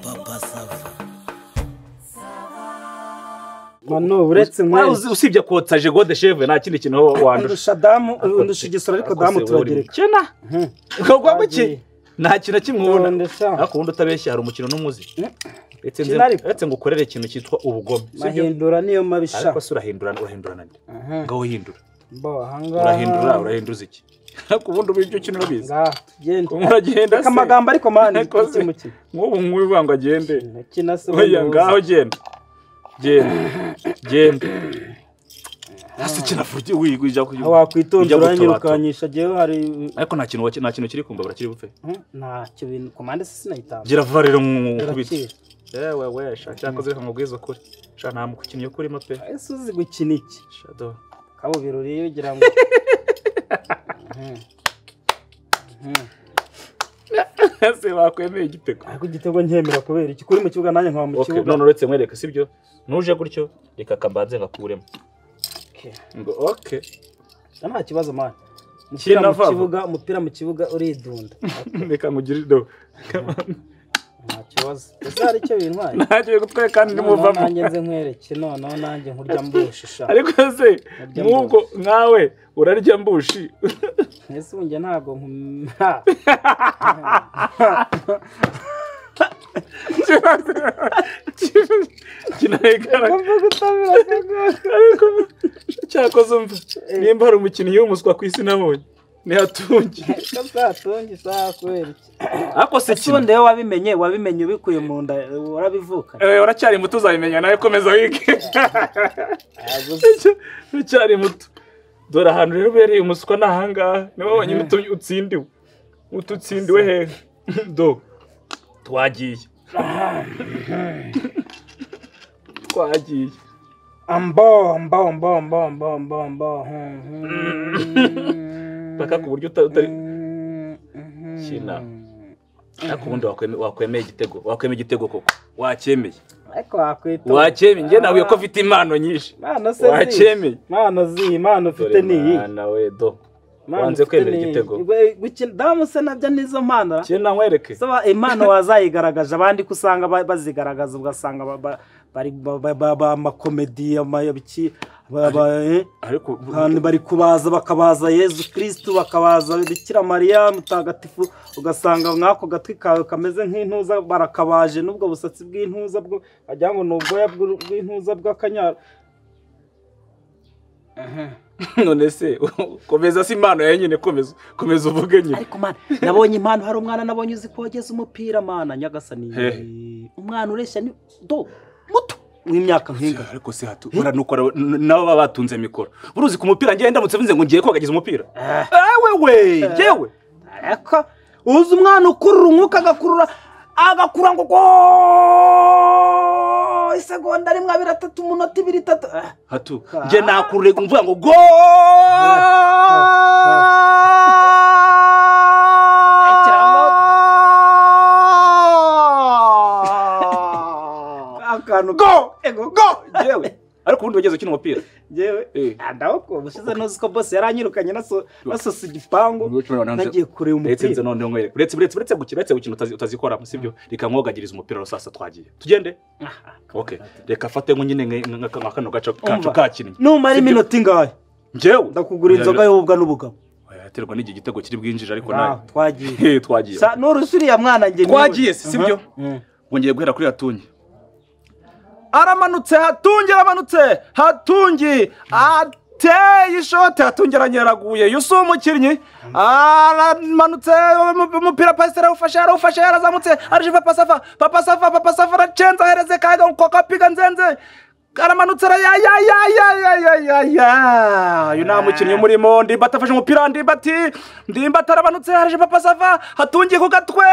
Papa Sava. Mano uretse nkwe usibye kotsa jego de chef nta kindi kintu wandusha damu undusha igisoro ariko damu turagereka kena kogwa muki nta kintu kimwe ubona ariko ubundi utabeshya hari umukino n'umuzi uretse ngo ukorere ikintu cyitwa ubugome mahindura niyo mabisha ariko se urahindura nande ngaho hindura bo hanga urahindura urahinduza iki ariko ubundi ubibyo kintu urabizi genda uragenda se amagambo ariko mani nk'ubu nk'ubu ngo agende kina se oya ngaho genda genda hasi kinavuye wigwija kuyo wakwitonda uranyirukanyisha jewe hari ariko nta kintu nta kintu kiri kumba burakiri bupfe ntacyo bintu komande se sinayitamba gira vuba rero nkubite yewe we sha cyakoze reka nkubwize ukuri sha nta mukukinnyi ukurimo pe ese uzi gukina iki shado kabo birori ugira ngo ese bakwemeye igitego ariko igitego nkemera kubera iki kuri mu kibuga nanjye nkaba mu kibuga none uretse mwereke sibyo nuje gutyo reka kambanze ngakuremo ngo okay nta kibazo man umupira mu kibuga uridunda reka nkugire do nta kibazo ese hari icyo bintwaye ntacyo gutwaye kandi nimuvamo nanjye nze nkwereke noneho nanjye nkurya mbushi sha ariko se nk'ubwo nkawe urarya mbushi ese ubu njye ntabwo ariko cyakoze umva nimba hari umukinnyi w'umuswa ku isi nabonye ni Hatungi Hatungi sawa kubera iki ariko se kintu wabimenye ubikuye mu nda warabivuka uracyari muto uzabimenya nawe komeza wige uracyari muto dore ahantu rero ubereye umuswa ni ahangaha niwe wenyine utsindiwe ututsindiwe hehe do twagiye ambo ambo ambo ambo ambo ambo ambo paka ku buryo utari kina ariko ubundi wakwemeye igitego wakwemeye igitego koko wacyemeye ariko wakwita wacyemeye njye nawe ko ufite impano nyinshi wacyemeye impano zi impano ufite ni iyi mwana we do wanze kwemera igitego damu se nabyo nizo mpano kina nkwereke saba impano wazayigaragaje abandi ko usanga bazigaragaza ugasanga bari amakomedi amayabiki ariko bari kubaza bakabaza Yezu Kristu bakabaza Bikira Mariya mutagatifu ugasanga mwako gatwi kawe kameze nk'intuza barakabaje n'ubwo busatsi bw'intuza bwo wagira ngo ni ubwoya bw'intuza bw'akanyara none se komeza si impano ya nyine komeza uvuge nyine ariko mana nabonye impano hari umwana nabonye uzi kogeza umupira mana nyagasani umwana ureshya ni do muto w'imyaka nk'inga ariko se hatu bora nuko nabo baba batunze mikoro buruzi ku mupira ngiye ndamutse mvuze ngo ngiye kogagiza umupira wewe yewe ariko uzi umwana ukurura umwuka agakurura agakura ngo go isegonda rimwe abiri atatu umunota ibiri itatu hatu ngiye nakurure mvuga ngo go go go jewe ariko ubundi wageze ukina umupira jewe ndawuko bushize nuzi ko boss yaranyirukanye nasosa igipangu nagiye kureba umupira ndetse none nkwereke uretse gukina utazikora sibyo reka nkogagiriza umupira rusasa twagiye tugende okay reka fate ngo nyine nka kano gace kacu kakinnye numara iminota ingahe njyewe ndakugura inzoga y'ubwa n'ubugabo yaterwa n'igi gitego kiri bwinjije ariko nawe twagiye twagiye nurusuriya mwana njye twagiye sibyo ngo ngiye guhera kuri Hatungi aramanutse Hatungi aramanutse Hatungi ateye ishote Hatungi aranyeraguye yusu umukinnyi aramanutse umupira pasiteri arawufashe yarazamutse arije Papa Safa aracenza ahereze kaga kapiga nzenze aramanutse ya uyu nta mukinnyi umurimo Ndimbati afashe umupira Ndimbati aramanutse arije Papa Safa Hatungi ku gatwe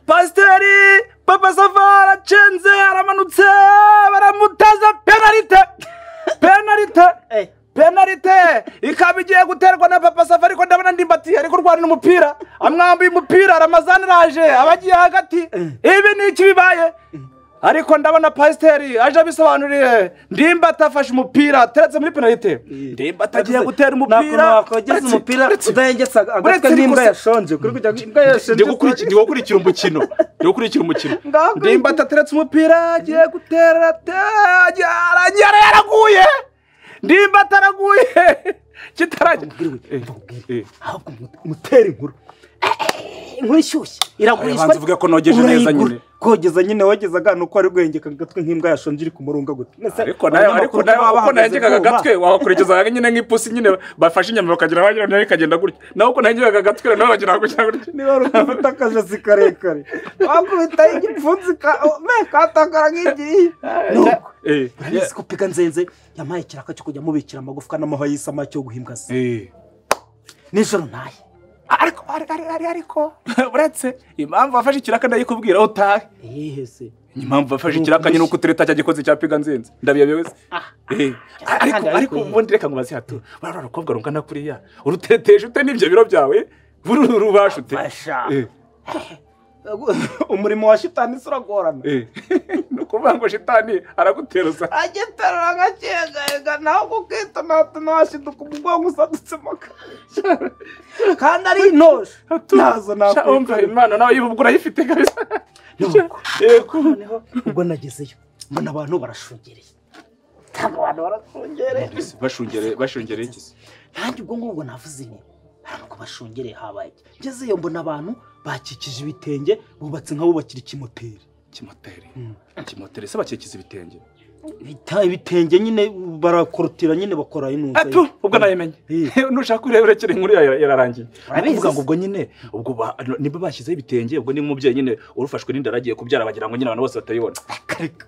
pasiteri Papa Safa aracenze aramanutse baramutaza penalite ikaba igiye guterwa na Papa Safa ariko ndabona Ndimbati ari kurwanira umupira amwambuye umupira Ramazani araje abagiye hagati ibi ni iki bibaye Ariko ndabona pasiteri aje abisobanuriye. Ndimbati afashe umupira ateretse muri penalite. Ndimbati agiye gutera umupira. Wakogeza umupira udahengetse agatwe n'imbwa yashonje. Kuri kujya imbwa yashonje. Ndi gukurikira umukino. Ndi gukurikira umukino. Ndimbati ateretse umupira agiye gutera aranyara yaraguye. Ndimbati araguye. Kitarajya. Ahubwo mutera inkuru. Inkuru ishyushye iragurishwa. Banza uvuge ko nogeje neza nyine. Kogeza nyine wagezaga nuko ari guhengeka agatwe nk'imbwa yashonje iri kumurunga gute. Ariko nayo uko nahengekaga agatwe wakurikizaga nyine nk'ipusi nyine bafashe inyama bakagira bagira nayo ikagenda gutya. Naho uko nahengekaga agatwe nawe bagira gutya gutya. Niba uri ufite akajosi karekare wakubita igipfunsi katakara nk'igiye. Nuko urabizi ko Piga Nzenze yampaye ikiraka cyo kujya mubikira amagufwa n'amahwa y'isamaki yo guhimbwa se. Nijoro ntaye. Ariko uretse impamvu wafashe ikiraka ndayikubwira utahe. Iyihe se? Impamvu wafashe ikiraka nyine uko utereta cya gikozi cya Piga Nzenze ndabiyobewe se. Ariko ubundi reka ngo bazihature. Urabona urukobwa rungana kuriya uruteteje ute n'ibyo biro byawe rubasha ute? Umurimo wa shitani se uragorana. Ni ukuvuga ngo shitani araguteruza. Agiterura nkakegayega naho kukitonatona washiduka umugongo usadutsemo kandi ari intosho. Ntazo nakumva Imana nawe ubwo urayifite kabisa. Noneho ubwo nagezeyo mbona abantu barashungereye. Ntabwo abantu barashungereye. Bashungereye iki se? Nanjye ubwo ngubwo navuze nti ntabwo bashungereye habaye iki. Ngezeyo mbona abantu bakikije ibitenge bubatse nk'abubakira ikimoteri. Ikimoteri? Ikimoteri se bakikiza ibitenge? Ibitenge nyine barakorotira nyine bakora intuza. Atu ubwo nayimenye. Nushaka urebere inkuru yararangiye. Uvuga ngo ubwo nyine ubwo niba bashyizeho ibitenge ubwo ni umubyeyi nyine urufashwe n'inda aragiye kubyara bagira ngo nyine abantu bose batayibona. Akareka.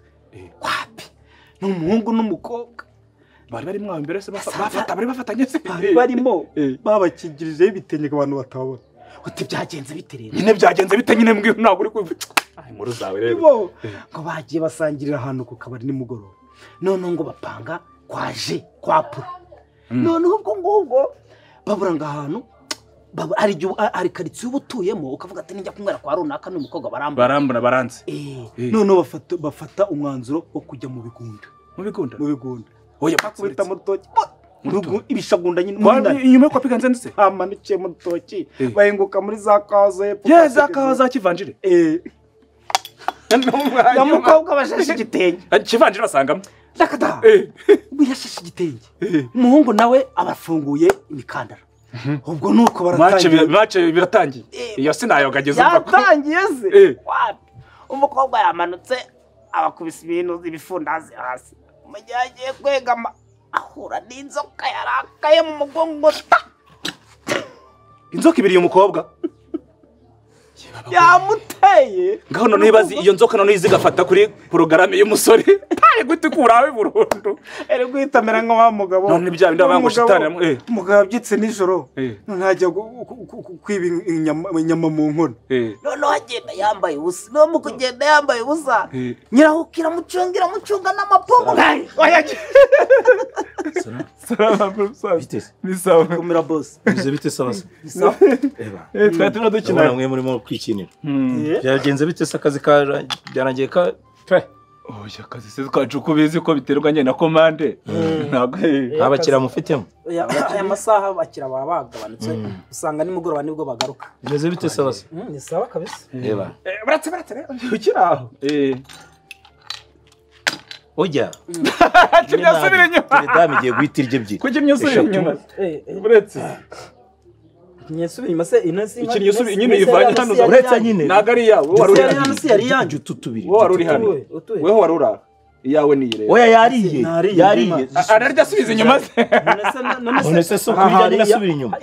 Wapi? Ni umuhungu n'umukobwa. Bari barimo imbere se bafata bari bafatanye se. Bari barimo babakingirijeho ibitenge abantu batabona. Uti byagenze bite rero? Nyine byagenze bite nyine mbwiye ntabwo uri kuvuga. Inkuru zawe rero. Ngo bagiye basangirira ahantu ku kabari nimugoroba. None ngo bapanga kwaje kwa Pro. None ubwo ngubwo baburanga ahantu ari karitsiye ubutuyemo ukavuga ati nijya kunywera kwa runaka n'umukobwa barambona baranze. None bafata umwanzuro wo kujya mu bigunda. Mu bigunda? Mu bigunda. Oya bakubita mu rutoki. Ibishagunda nyine inyuma yo kwa Piga Nzenze se amanukiye mu rutoki bahinguka muri za kawa zo hepfo. Ye za kawa za Kivanjire. Na mukobwa bashashe igitenge. Kivanjire basangamo. Dakada. Ubu yashashe igitenge. Umuhungu nawe abafunguye imikandara. Ubwo nuko baratangiye. Match biratangiye. Iyo sinayogageze umva ko. Yatangiye se. Wapi? Umukobwa yamanutse abakubise ibintu ibifundazi hasi. Umugiye agiye kwegama ahura n'inzoka yarakaye mu mugongo ta. Inzoka ibiri umukobwa yamuteye. Ngaho none ibazi iyo nzoka none izigafata kuri programme y'umusore taye gutukura burundu. Ere guhitamera nka wa mugabo. None bya bindi abango shitani umugabo yabyitse nijoro none ajya kwiba inyama mu nkono. None agenda yambaye ubusa. No mu kugenda yambaye ubusa nyirahukira mucungira mucunga n'amapombo. Salama ni sawa. Kumira boss. Bize bite sawa se? Ni sawa. Eba. Twari turimo dukina. Mwe murimo kwikinira. Byagenze bite se akazi ka byarangiye ka pe? Oya akazi se twacu kubizi ko biterwa nyine na komande. Ntabwo abakira mufitemo. Aya masaha abakira baba bagabanutse usanga nimugoroba nibwo bagaruka. Bimeze bite sawa se? Ni sawa kabisa. Eba. Baratse ukiraho. Ojya. Kimyasubira inyuma. Damu igiye guhita irya ebyiri. Kuki imyusubira inyuma? Uretse. Ikinyesubira inyuma se inasi inka. Ikinyesubira nyine ivanye hano uretse nyine. Ntago ari iyawe. Wowe wari uri hano si yari yanjye utubiri. Wowe wari uri hano. Weho wari uri aho. Iyawe ni ire. Oya yariye. Yariye. Ararya asubiza inyuma se. None se so kurya nyine asubira inyuma.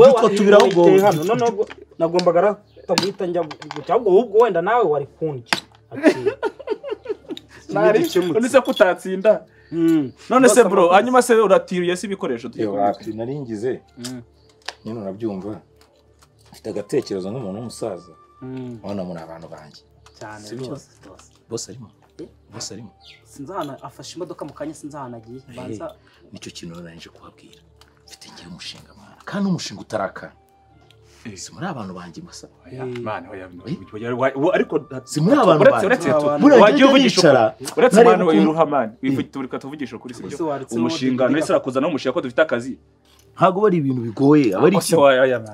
Utwo tubiri ahubwo hano. None nagombaga guhita njya ahubwo ahubwo wenda nawe wari kundya. None se kutatsinda. None se bro hanyuma se uratiruye se ibikoresho tugiye kubika. Naringize. Nyine urabyumva. Mfite agatekerezo nk'umuntu w'umusaza. Ubona muri abantu banjye. Cyane rwose. Boss arimo. Boss arimo. Sinzi ahantu afashe imodoka mu kanya sinzi ahantu agiye. Banza nicyo kintu naranje kubabwira. Mfite ngiye umushinga mwana. Kandi umushinga utarakana. Si muri abantu banjye masa. Man oya ariko si muri abantu banjye. Wagiye uvugisha uretse mwana we Ruhamani wifuturika tuvugisha kuri sibyo umushinga nese rakuzana umushinga ko dufite akazi. Ntago bari ibintu bigoye abari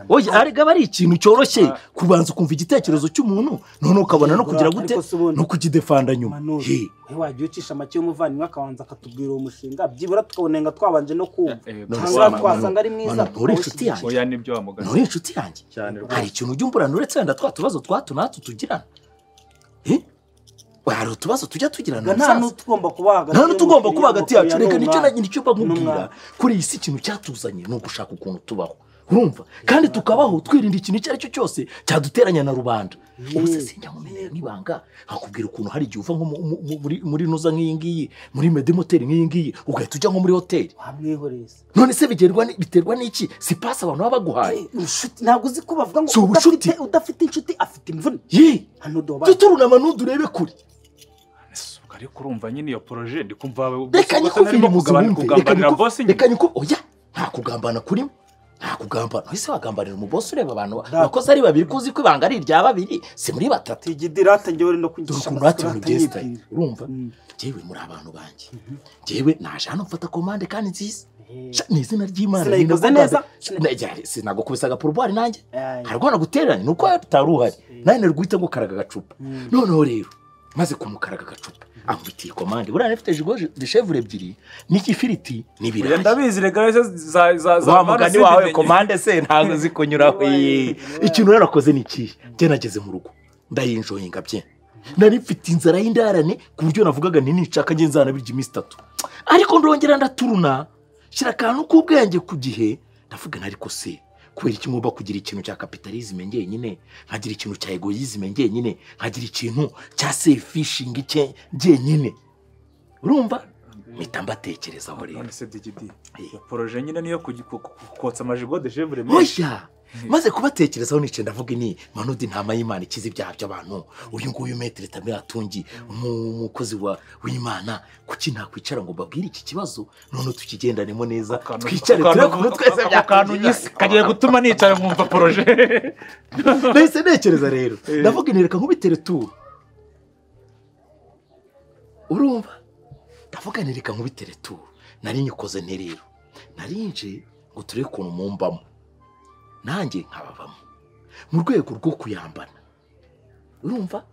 oya arega bari ikintu cyoroshye kubanza ukumva igitekerezo cy'umuntu none ukabona no kugira gute no kugidefanda nyuma. Wagiye ucisha make y'umuvandimwe akabanza akatubwira uwo mushinga byibura tukawunenga twabanje no kumva cyangwa twasanga ari mwiza. Uri inshuti yanjye. Oya nibyo wamugana. Uri inshuti yanjye hari ikintu ujya umburana uretse wenda twa tubazo twatu natwo tugirana. Hari utubazo tujya tugirana nta n'utugomba kuba hagati nta n'utugomba kuba hagati yacu. Reka nicyo nicyo bakubwira kuri iyi si ikintu cyatuzanye ni ugushaka ukuntu tubaho urumva kandi tukabaho twirinda ikintu icyo ari cyo cyose cyaduteranya na rubanda. Ubu se sinjya nkumenera n'ibanga nkakubwira ukuntu hari igihe uva nko muri nuza nk'iyi ngiyi muri medemoteri nk'iyi ngiyi ugahita ujya nko muri hoteli. None se biterwa n'iki? Si pasi abantu baba baguhaye. Ntabwo uzi ko bavuga ngo udafite inshuti afite imvune. Tuturunama n'udurebe kure. Ariko urumva nyine iyo projet ndi kumva reka nyikuvire muzi wumve reka nyiko oya nta kugambana kurimo nta kugambana. Ese wagambanira umubosi ureba abantu bakoze ari babiri kuzi ko ibanga ari irya babiri si muri batatu. Igidirate ngewe no kungisha urumva jewe muri abantu banjye jewe naje hano mfata commande kandi nziza ni izina ry'Imana sinayikoze neza sinagukubisaga pourboire nanjye harwana guteranya nuko utaruhari nane rwita ngo karaga gacupa. Noneho rero maze kumukaraga gacupa ambitiye commande buriya nafite jigo de chèvre ebyiri n'ikifiriti n'ibirayi. Ndabizi rega za za za mugani wawe commande se ntago zikunyuraho. Ikintu narakoze ni ikihe? Njye nageze mu rugo ndayinjoyinga bye nari mfite inzara y'indarane ku buryo navugaga nti nicaka nge nzana birya iminsi 3 ariko ndongera ndaturuna shyira akantu k'ubwenge ku gihe ndavuga ariko se kubera iki ngomba kugira ikintu cya capitalisme ngenyine nkagira ikintu cya egoisme ngenyine nkagira ikintu cya selfishing ngenyine urumva mpita mbatekerezaho rero. None se DGD iyo projet nyine niyo kotsa amajigo de chèvre menshi. Oya maze kubatekerezaho nice ndavuga ni Manudi ntama y'Imana ikiza ibyaha by'abantu uyu nguyu Maître Tamira Tungi umukozi w'Imana kuki ntakwicara ngo mbabwire iki kibazo none tukigendanemo neza twicare turebe ukuntu twese byakantu nyise kagiye gutuma nicara nkumva projet. Nahise ntekereza rero ndavuga ni reka nkubitere tour urumva ndavuga ni reka nkubitere tour nari nyikoze nte rero narinje ngo turebe ukuntu mumbamo nanjye nkababamo mu rwego rwo kuyambana urumva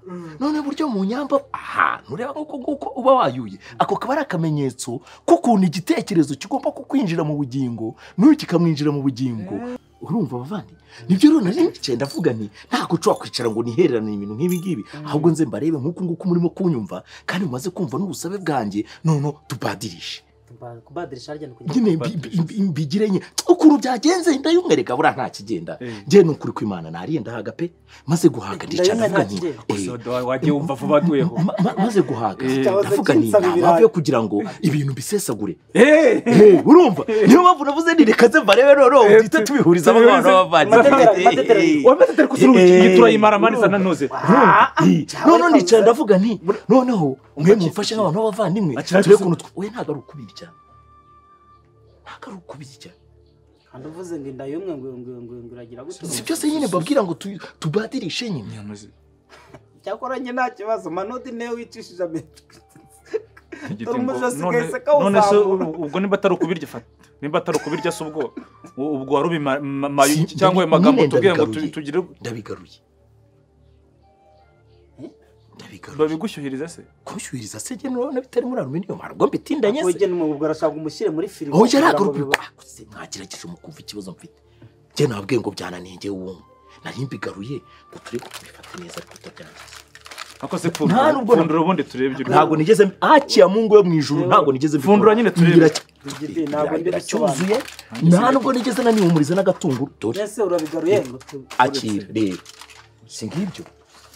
none buryo mu nyamba aha nureba nkuko nguko uba wayuye ako kaba ari akamenyetso k'ukuntu igitekerezo kigomba kukwinjira mu bugingo n'uyu kikamwinjira mu bugingo urumva bavandi nibyo rero nari nicaye ndavuga nti ntabwo nshobora kwicara ngo nihererane ibintu nk'ibi ngibi ahubwo nze mbarebe nk'uku nguku murimo kunyumva kandi mumaze kumva n'ubusabe bwanjye none tubadirishe nyine mbigire nye ukuntu byagenze ndayumwereka buriya nta kigenda njye ni ukuri kw'Imana nariye ndahaga pe maze guhaga ndicara ndavuga nti wagiye wumva vuba duyeho maze guhaga ndavuga nti nta mpamvu yo kugira ngo ibintu bisesagure urumva niyo mpamvu navuze nti reka nze mbarebe noneho duhite tubihuriza abana b'abavandimwe turayimara mani zananoze noneho ndicara ndavuga nti noneho mwe mumfashe nk'abantu b'abavandimwe turebe ukuntu we ntabwo ari ukubirya ntabwo ari ukubirya kandi uvuze ngo inda y'umwe ngo ngo ngo iragira gute si byose nyine mbabwira ngo tubadirishe nyine cyakora njye nta kibazo Manudi niwe wicishije ametwe none se ubwo nimba atari ukubirya fata nimba atari ukubirya se ubwo ubwo wari ubimaye cyangwa ayo magambo tubwira ngo tugire ndabigaruye babigushyuhiriza se kushyuhiriza se njye nurabona bitari muri aluminium harubwo mbitindanye se ujye n'umubwo arashaka umushyire muri firigo oya ntabwo mwagerageje mukumva ikibazo mfite njye nababwiye ngo byananiye njye wumwe nari mbigaruye ngo turebe ko tubifate neza ariko tutabyangiza akoze pfundura ubundi turebe ntabwo nigeze akiya mungu yo mu ijuru ntabwo nigeze pfundura nyine turebe cyuzuye nta nubwo nigeze nanihumuriza n'agatunguru dore ese urabigaruye ngo akira rero si ngibyo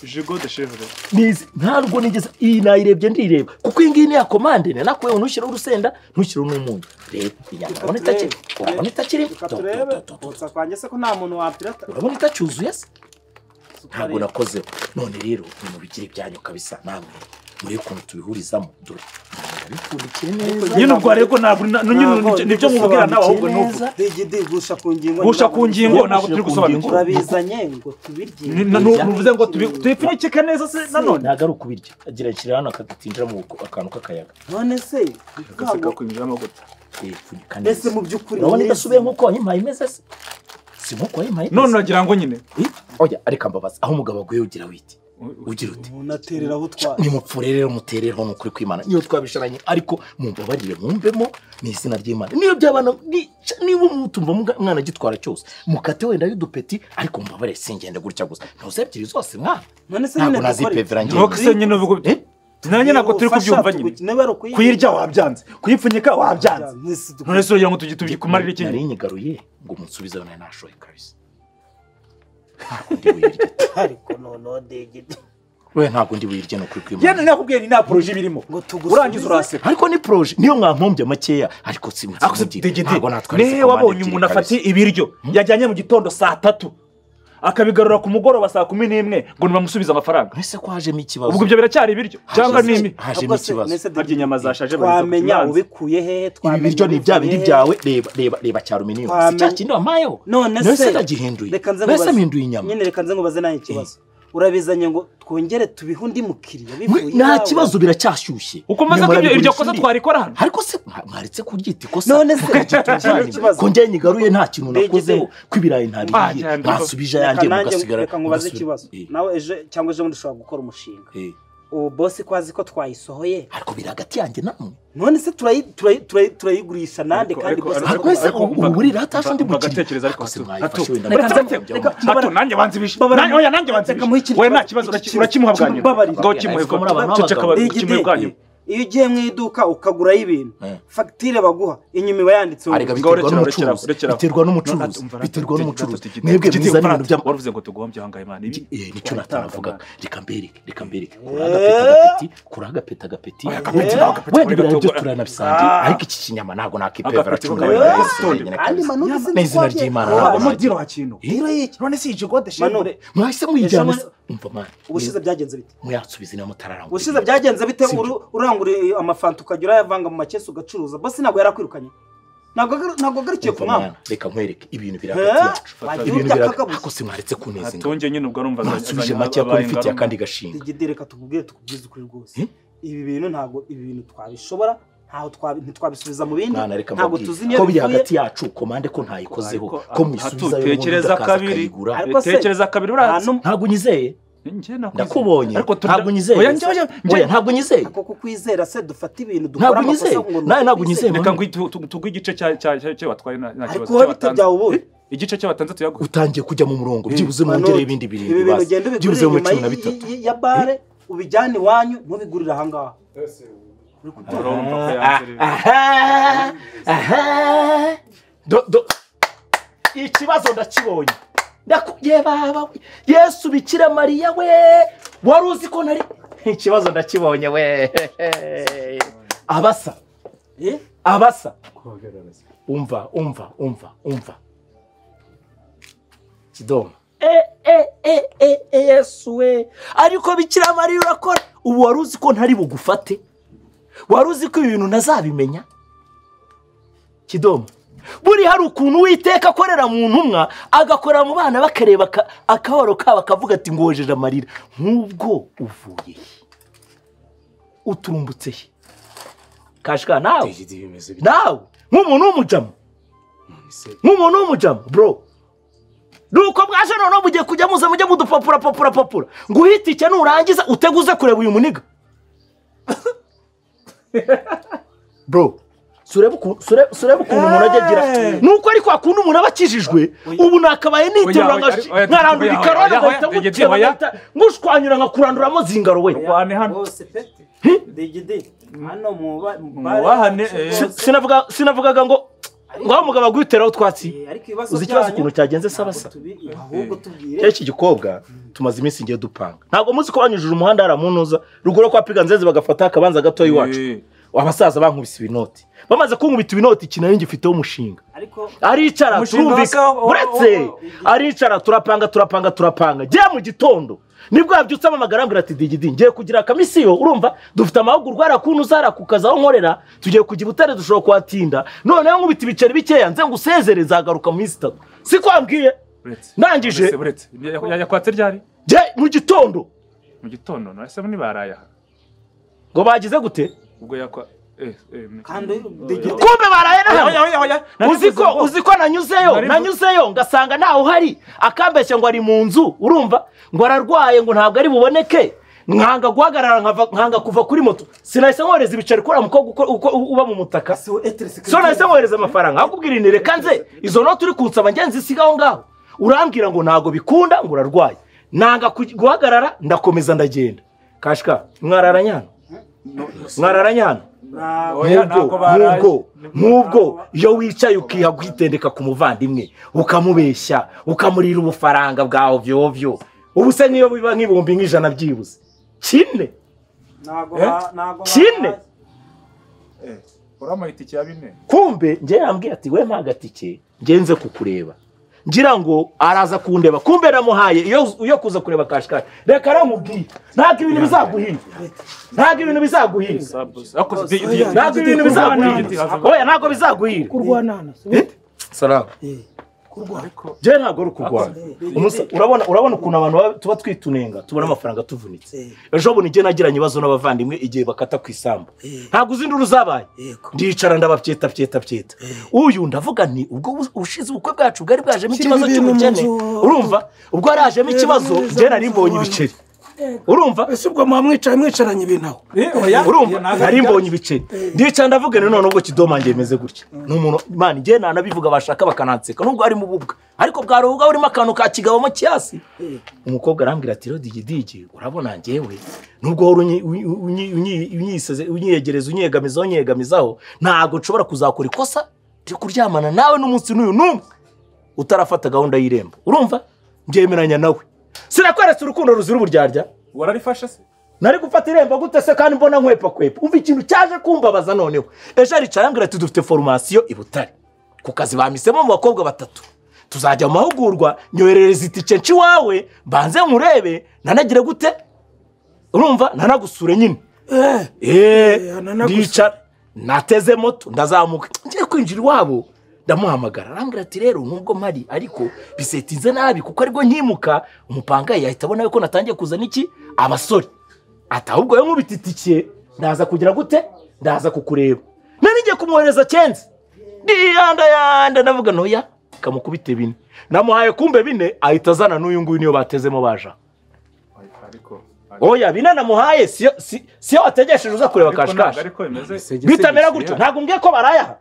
Jigo de chèvre. Nizi ntabwo nigeze iyi nayirebye ndireba kuko iyi ngiyi ni ya commande nakuye ntushyire urusenda ntushyire n'umunyu reba inyama urabona itakiri urabona itakiri kotsa kwanjye se ko nta muntu wapirata urabona itacyuzuye se ntabwo nakozeho none rero nimubigire ibyanyu kabisa namwe murebe ukuntu tubihurizamo dore Bipfundikiye neza. Nyine ubwo ariko ntabwo nyine nibyo nkubwira nawe ahubwo nuvuga. Digidi gusha ku ngingo. Gusha ku ngingo ntabwo turi gusobanukirwa. Urabizanye ngo tubirye. Nuvuze ngo tubipfunyike neza se nanone. Ntabwo ari ukubirya. Agira shyira hano akatinjira mu akantu k'akayaga. None se agaseka kwinjiramo gute? Pfunyika neza. Ese mu by'ukuri urabona idasubiye nkuko wayimpaye imeze se? Si nkuko wayimpaye. None uragira ngo nyine. Oya areka mbabaza aho umugabo aguye ugira witi. Ugira uti unaterera aho twa nimupfure rero muterereho nukuri kwimana niyo twabisharanye ariko mumbabarire mwumvemo ni izina ry'Imana niyo byabana niba mutumva mwana gitwara cyose mukate wenda y'udupeti ariko mumbabarire singende gutya gusa ntuze ebyiri zose mwana none se nyine nazipevera ngiye ntabwo se nyine uvuga nanjye ntabwo turi kubyumva nyine kuyirya wabyanze kuyipfunyika wabyanze none se uragira ngo tugikumarire iki nari nyigaruye ngo munsubizeyo nari nashoye kabisa. Ariko noneho Digidi we ntabwo ndi buyirye no kuri kwimana. Yene nakubwiye ni nta projet birimo urangiza uraseka ariko ni projet niyo mwampombye makeya ariko si ntabwo natwara. Ne wabonye umuntu afata ibiryo yajyanye mu gitondo saa 3 akabigarura ku mugoroba saa 11 ngo nibamusubize amafaranga. Ese ko hajemo ikibazo? Ubwo ibyo biracyari ibiryo cyangwa nimi? Hajemo ikibazo. Harya inyama zashaje twamenya ubikuye hehe twamenya ibi biryo ni bya bindi byawe reba reba reba cya aluminium si cya kindi wamayeho none se ndagihinduye none mpinduye inyama nyine reka nze nkubaze nayo ikibazo. Urabizanye ngo twongere tubihe undi mukiriya bivuye nta kibazo biracyashyushye uko maze ko iryo kosa twarikora hano ariko se mwaretse kuryita ikosa none se ko njye nyigaruye nta kintu nakozeho ko ibirayi ntabiriye mwasubije ayanjye mugasigara. Reka nkubaze ikibazo nawe ejo cyangwa ejo bundi ushobora gukora umushinga ubu bosi ko azi ko twayisohoye ariko biri hagati yanjye namwe none se turayigurisha nande kandi bosi ariko se ubu burira hatashe undi mukiriya ariko se mwayifashe wenda hato nanjye banze ibishi oya nanjye banze ibishi oya nta kibazo urakimuha bwa nyuma ngaho kimuhe kimuhe bwa nyuma. Iyo ugiye mu iduka ukagurayo ibintu fagitire baguha inyuma iba yanditseho biterwa n'umucuruzi biterwa n'umucuruzi mwebwe mwiza n'ibintu bya waruvuze ngo tugombye ahangaha Imana ibi nicyo natanavugaga reka mbereke kuri agapeti agapeti wenda ibirayi byo turanabisangiye ariko iki kinyama ntabwo nakipevera cumi n'izina ry'Imana umudiro wa kintu none si ijigode shemure mwahise muyijyana umva mwana ubushize byagenze bite muyasubize niba mutararangura ubushize byagenze bite urangura amafanta ukajya urayavanga mu makesi ugacuruza bosi ntabwo yarakwirukanye ntabwo agarukiye ku mwami. Reka nkwereke ibintu biri hagati yacu ibintu biri ariko se mwaretse kuneza ingabo hatonge nyine ubwo arumva mwasubije make ko mfitiye akandi gashinga. Digidi reka tukubwire tukubwize ukuri rwose ibi bintu ntabwo ibi bintu twabishobora ntaho ntitwabisubiza mu bindi ntabwo tuzi niyo ko biri hagati yacu komande ko ntayikozeho ko mwisubizayo tekereza kabiri tekereza kabiri uratse ntabwo unyizeye ndakubonye ntabwo unyizeye oya ntabwo unyizeye ako kukwizera se dufata ibintu dukora amakosa ngo nawe ntabwo unyizeye reka ngo tuguhe igice cya watwaye nta kibazo ariko bite byawe ubundi igice cy'abatanze tuyaguhe utangiye kujya mu murongo byibuze mwongereye ibindi birindwi basi byibuze mu 13 ya bare ubijyane iwanyu ntubigurire aha ngaha. Aha do ikibazo ndakibonye ndakubye baba Yesu Bikira Mariya we wari uzi ko nari ikibazo ndakibonye we abasa abasa umva umva umva umva kidoma Yesu we ariko Bikira Mariya urakora ubu wari uzi ko ntari bugufate wari uzi ko ibintu ntazabimenya kidoma buri hari ukuntu Uwiteka akorera mu ntumwa agakorera mu bana bakareba akabaro kabo akavuga ati ngojeje amarira nk'ubwo uvuye he uturumbutse he kashika nawe nawe nk'umuntu w'umujama nk'umuntu w'umujama bro nuko bwaje noneho mugiye kujya muza mujye mudupapura papura papura ngo uhitike nurangiza uteguze kureba uyu muniga bro sureba ukuntu umuntu ajya agira nuko ariko akunda umuntu aba akijijwe ubu nakabaye niterura nkarandura ikaroni ngahita ngushwanyura nkakuranduramo zingaro we sinavugaga ngo ngaho umugabo agwiteraho utwatsi uzi ikibazo ukuntu cyagenze sabasa iki gikobwa tumaze iminsi ngiye dupanga ntabwo muzi ko banyujije umuhanda haramunuza ruguru kwa Piganzeze bagafata akabanza gatoya iwacu abasaza bankubise ibinoti bamaze kunkubita ibinoti iki nari ngifiteho umushinga Aricara turumvika uretse aricara turapanga ngiye mu gitondo nibwo yabyutse amamagara ambwira ati digidi ngiye kugira akamisiyo urumva dufite amahugurwa arakuntu uzarakukaza aho nkorera tugiye kujya Butare dushobora kuhatinda noneho nkubita ibiceri bikeya nze ngusezere nzagaruka mu minsi 3 siko wambwiye ndangije uretse yakwatse ryari mu gitondo none nibaraye aha ngo bagize gute ubwo yakwa kandi kumbe baraye na uziko nanyuzeyo ngasanga ntawe uhari akambeshya ngo ari mu nzu urumva ngo ararwaye ngo ntabwo ari buboneke nkanga guhagarara nkanga kuva kuri moto sinahise nkohereza ibiceri kuri mukobwa uba mu mutaka so nahise nkohereza amafaranga akubwira inti reka nze izo note uri kunsaba ngenzi isiga aho ngaho urambwira ngo ntabwo bikunda ngo urarwaye nanga guhagarara ndakomeza ndagenda kashika mwararanye hano nk'ubwo iyo wicaye ukiha kwitendeka ku muvandimwe ukamubeshya ukamurira ubufaranga bwa ovyo ovyo ubu se niyo biba nk'ibihumbi nk'ijana byibuze kine kine uramuha itike ya 4 kumbe njye yambwiye ati we mpa agatike ngenze kukureba ngira ngo araza kundeba kumbe namuhaye iyo kuza kureba kashikashi reka aramubwiye ntabwo ibintu bizaguhira oya ntabwo bizaguhira kurwana salamu je ntabwo ari ukurwana urabona ukuntu abantu tuba twitunenga tubona amafaranga tuvunitse ejo bundi njye nagiranye ibibazo n'abavandimwe igihe bakata ku isambu ntabwo uzi induru zabaye ndicara ndababyeta byeta uyu ndavuga nti ubwo ushize ubukwe bwacu bwari bwajemo ikibazo cy'ubukene urumva ubwo yarajemo ikibazo njye nari mbonye ibiceri urumva ese ubwo mwamwicaye mwicaranye ibintu aho urumva nari mbonye ibiceri ndicara ndavuga none ubwo kidomange bimeze gutya ni umuntu Imana njye nanabivuga bashaka bakananseka nubwo harimo ububwa ariko bwari ububwa burimo akantu ka kigabamo kiasi umukobwa arambwira ati digidigi urabona njyewe nubwo uhora unyiyegereza unyegamizaho ntabwo nshobora kuzakora ikosa ryo kuryamana nawe n'umunsi n'uyu n'umwe utarafata gahunda y'irembo urumva mbyemeranya nawe sinakweretse urukundo ruzira uburyarya wararifashe se nari gufata irembo gute se kandi mbona nkwepa kwepa umva ikintu cyaje kumbabaza noneho ejo aricara ambwira ati dufite formation i Butare ku kazi bamisemo mu bakobwa 3 tuzajya mu mahugurwa nyoherereza itike nci wawe mbanze nkurebe nanagire gute urumva nanagusure nyine ndicara nateze moto ndazamuka ngiye kwinjira iwabo ndamuhamagara arambwira ati rero nubwo mpari ariko bisetinze nabi kuko aribwo nkimuka umupangayi yahita abona ko natangiye kuzana iki abasore ati ahubwo yo nkubita itike ndaza kugira gute ndaza kukureba nari ngiye kumwohereza cyenze ndiyanda ndavuga ntoya kamukubite 4 namuhaye kumbe 4 ahita azana n'uyu nguyu niyo batezemo baja oya 4 namuhaye siyo wategesheje uza kureba kashikashi bitamera gutyo ntabwo mbwiye ko barayaha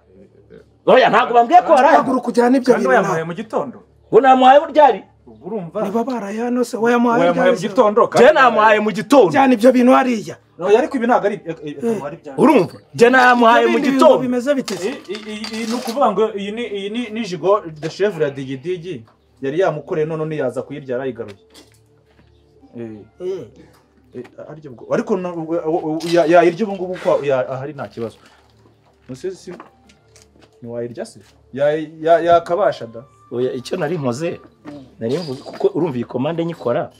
oya ntabwo bambwiye ko baraye aguru kujyana ibyo bintu yamuhaye mu gitondo ngo namuhaye buryari urumva niba baraye hano se wayamuhaye mu gitondo je namuhaye mu gitondo cyane ibyo bintu hariya oya ariko ibi ntabwo ari urumva je namuhaye mu gitondo bimeze biteze ni ukuvuga ngo iyi ni jigo de chèvre ya digidigi yari yamukoreye none niyaza kuyirya arayigaruye ariko yayirya ubu ngubu ko ahari nta kibazo ntiwayirya se yakabasha da oya icyo nari nkoze nari mvuze kuko urumva iyi komande nyikora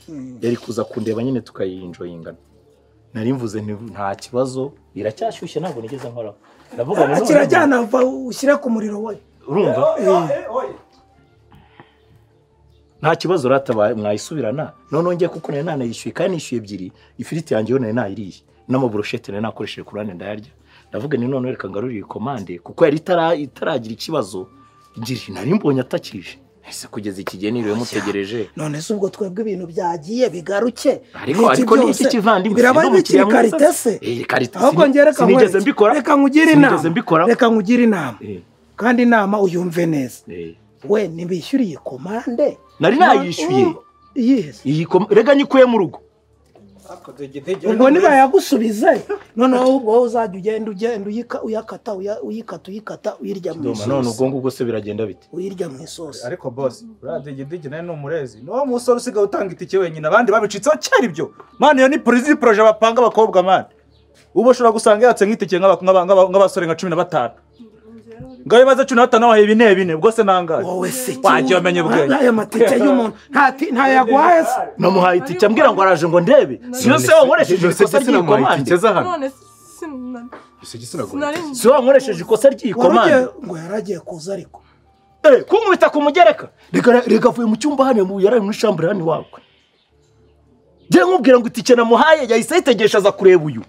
yari kuza kundeba nyine tukayinjoyingana nari mvuze nta kibazo iracyashyushye ntabwo nigeze nkoraho ndavuga ngo kirajyana ushyire ku muriro we urumva nta kibazo ratabaye mwayisubirana none ngiye kuko nari nanayishyuye kandi nishyuye 2 ifiriti yanjye yo nari nayiriye n'amaburushete nari nakoresheje ku ruhande ndayarya ndavuga ni none reka ngarurire komande kuko yari itaragira ikibazo ngira nari mbonye atakije ese kugeza iki gihe niriwe mutegereje none se ubwo twebwe ibintu byagiye bigaruke ariko ni iki kivandimwe birabaye bikiri karite se ahubwo njye reka sinigeze mbikora reka nkugire inama reka nkugire inama kandi inama uyumve neza we ntibishyuriye komande nari nayishyuye iyi rega nyikuye mu rugo ubwo nibayagusubize noneho ubwo wowe uzajya ugenda ugenda uyakata uyikata uyikata uyirya mu isosi none ubwo ngubwo se biragenda bite uyirya mu isosi ariko boss uriya digidigi nawe ni umurezi ni wo musore usigaye utanga itike wenyine abandi babicitseho kera ibyo mani iyo ni poroje bapanga abakobwa mani ubu ushobora gusanga yatse nk'itike nk'abasore nka 15 Ngaho ibaze 15 wahaye 4 4 ubwo se nangaye. Wowe se wagiye wamenye ubwenge. Aya matike y'umuntu ntayaguhaye se. Namuhaye itike ambwira ngo araje ngo ndebe. Siyo se wankoresheje ikosa ry'ikomande. None si wankoresheje ikosa ry'ikomande. Ngo yaragiye kuza ariko. Kunkubita ku mugereka. Reka avuye mu cyumba hano yaraye muri chambre hano iwawe. Njye nkubwira ngo itike namuhaye yahise yitegesha aza kureba uyu.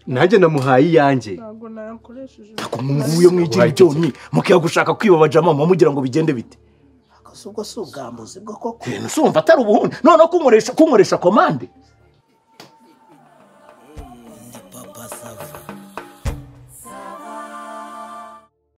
Nanjye namuhaye iyanjye. Ntabwo nayakoresheje. Nguyo mwigira ibyonyi mukiya gushaka kwibabaja mama mugira ngo bigende bite. Ubwo si ubwambuzi bwo koko. Sumva atari ubuhundi. Noneho kunkoresha komande.